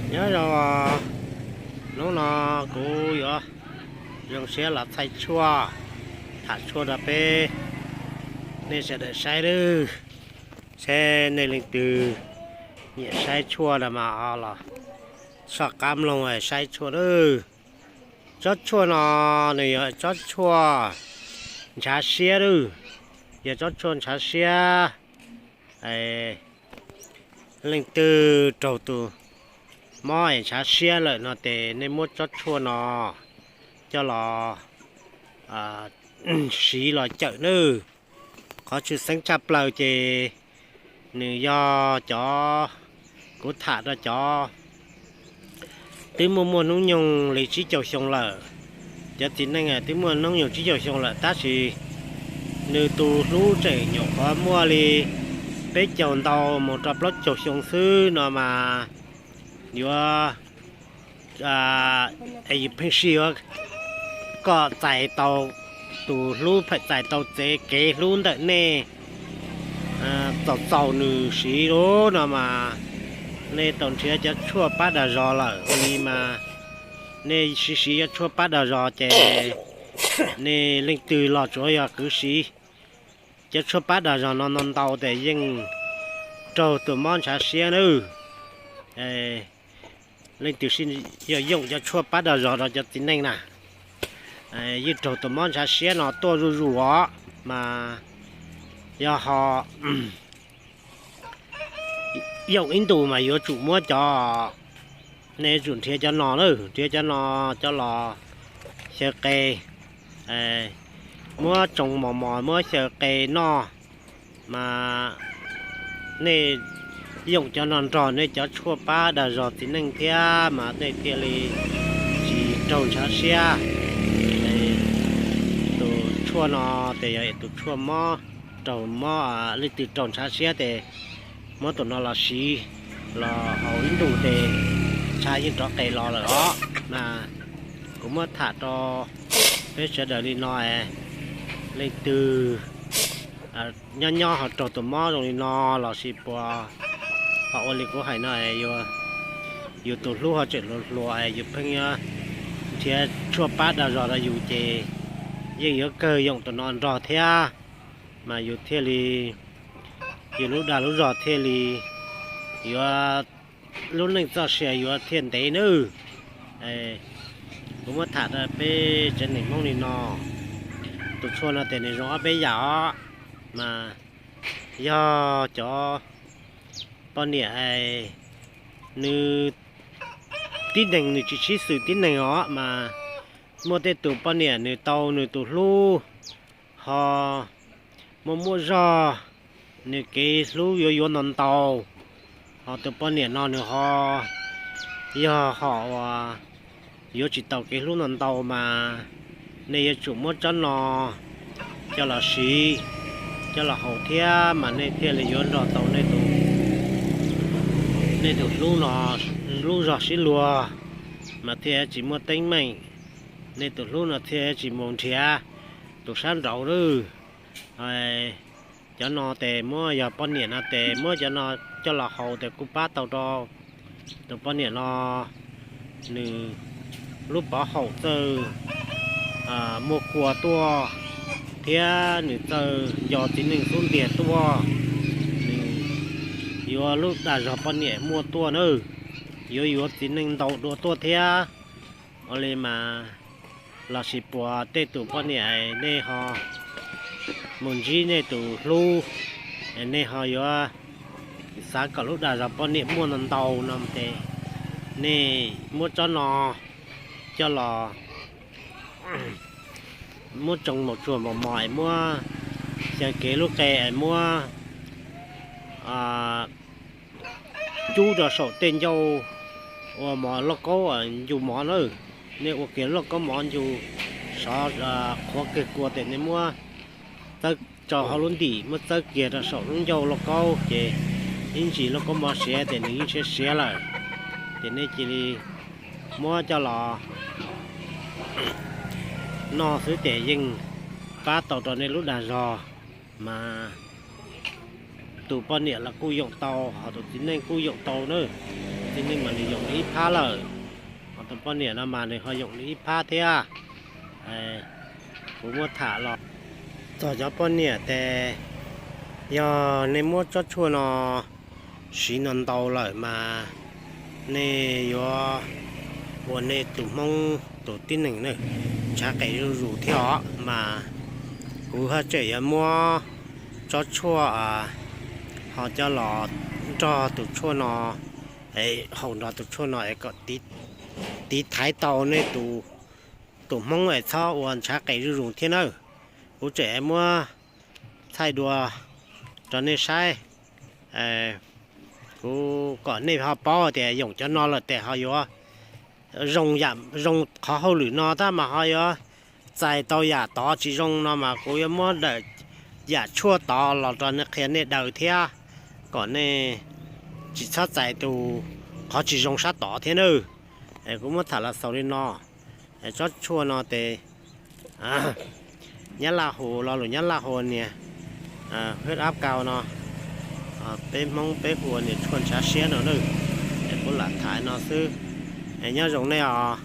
Nyob zoo, hnub no kuv yuav zoo siab los thaij tshuaj, tham tshuaj rau peb nej sawv daws saib nawb. Seb nej leej twg nyiam saib tshuaj no mas ho los soj qab mloog saib tshuaj nawb. Tsob tshuaj no nws yog tsob tshuaj ntshav siab nawb, yog tsob tshuaj ntshav siab. Leej twg raug tus mob es ntshav siab lawm no ces nej muab tsob tshuaj no coj los siv los cawm nawb. Qhov tshwj xeeb tshaj plaws ces nws yog cov, kuv tham rau cov twb muaj muaj hnub nyoog li tsib caug xyoo lawm. Cov txiv neej twb muaj hnub nyoog tsib caug xyoo lawm tab sis nws tus hlub tseem nyuam qhuav muaj li peb caug ntau mus rau plaub caug xyoo xwb no mas yuav, yus pheej sij yuav, koj txais tau, tus hlub pheej txais tau txev kev hlub ntawm nej txaus txaus nws siv lawm no mas nej tau nrhiav cov tshuaj pab dag zog lawm ua li mas nej siv siv cov tshuaj pab dag zog ces nej leej twg los tsuav yog kwv siv cov tshuaj pab dag zog no ntau ntau ces yeej raug tus mob ntshav siab nawb. Leej twg sib yog yoom cov tshuaj pab dag zog rau cov txiv neej na, yeej raug tus mob ntshav siab no tuaj zuj zus os mas yog ho yoom ib ntus mas yuav tsum muab cov, nej yuav tsum nrhiav cov no na, nrhiav cov no coj los xyaw qe, muab tsoo mos mos muab xyaw qe noj mas nej yoom cov no nrog nej cov tshuaj pab dag zog txiv neej thiab mas nej thiaj li tsis raug ntshav siab. Tus tshuaj no ces yog tus tshuaj mob, raug mob, leej twg raug ntshav siab ces muab tus no los siv los haus ib ntus ces ntshav yeej rov qes los lawm os. Mas kuv muab tham rau peb sawv daws li no, leej twg nyob nyob ho raug tus mob zoo li no los sis puas ho ua li kuv hais no, yus tus hlub ho tseem hluas hluas yus pheej yuav nrhiav tshuaj pab dag zog rau yus ces yeej yuav kawg yoom tus no nrog thiab mas yus thiaj li, yus lub dag lub zog thiaj li yuav, lub neej txoj sia yuav thiaj ntev nawb. Kuv muab tham rau peb tsev neeg Hmoob li no. Tus tshuaj no ces nws zoo ob peb yam os, mas yog cov poj niam nws tib neeg nws tsis sib xws tib neeg os mas muaj tej tus poj niam nws tau nws tus hlub ho muaj muaj zog, nws kev hlub yuav yuav ntau ntau, ho tus poj niam no nws ho yog hom uas yuav tsis tau kev hlub ntau ntau mas nej yuav tsum muab tsob no coj los siv, coj los haus thiab mas nej thiaj li yuav nrog tau nej tus, nej tus hlub no, lub zog sib luag mas thiaj tsis muaj teeb meem, nej tus hlub no thiaj tsis mus nrhiav tus sab nraud lawm. Cov no ces muab, yog poj niam no ces muab cov no coj los haus ces kuj pab tau rau tus poj niam no nws lub pov haum txawj muaj kua tuaj thiab nws txawj nco txiv neej xub ntiag tuaj, nws yuav lub dag zog poj niam muaj tuaj nawb, yuav yuav txiv neej ntau dua tuaj thiab. Ua li mas los sis puas tej tus poj niam nej ho mus ntsib nej tus hlub, nej ho yuav xav kom lub dag zog poj niam muaj ntau ntau no ces nej muab tsob no coj los, muab tsoo maum tsuag mos mos es muab xyaw kev lub qe es muab cub rau saum tej ncauj ua mov lauj kaub ncu mov na. Nej ua kiag lauj kaub mov ncu sov qhuav kiag kua tes nej muab txawb rau hauv lub ntim, muab txawb kiag rau saum lub ncauj lauj kaub ces ib ntsis lauj kaub mov siav ces nws yeej siav siav lawm. Ces nej cia li muab coj los noj xwb ces yeej pab tau rau nej lub dag zog, mas tus poj niam los kuj yoom tau, ho tus txiv neej kuj yoom tau na. Nej mam li yoom li ib phab lawm. Ho tus poj niam no mas nws ho yoom li ib phab thiab. Kuv muab tham los txog cov poj niam tes, yog nej muab tsob tshuaj no siv no ntau lawm mas nej yuav ua nej tus Hmoob tus tib neeg na ntshav qes zuj zus thiab os. Mas kuv haj tseem yuav muab tsob tshuaj ho coj los nrog tus tshuaj no, haus nrog tus tshuaj no es kom tiv thaiv tau nej tus Hmoob es txhob ua ntshav qes zuj zus thiab nawb. Kuv tseem muab thaij dua rau nej saib. Kuv kom nej ho paub tias yoom cov no lawm tes ho yuav zoo, zoo qhov hauj lwm no tab mas ho yuav txais tau yam tod tsis zoo no mas kuv yuav muab daim yam tshuaj tod los rau nej qhia nej daws thiab, kom nej tsis txhob txais tus qhov tsis zoo sab tod thiab nawb. Kuv muab tham los xaus li no. Tsob tshuaj no tes Nyab Laj hu, lo lus Nyab Laj hu nias huyết áp cao no, peb Hmoob peb hu nias tshuaj ntshav siab no nawb. Es kuv lam tham no xwb, nyob zoo nej os.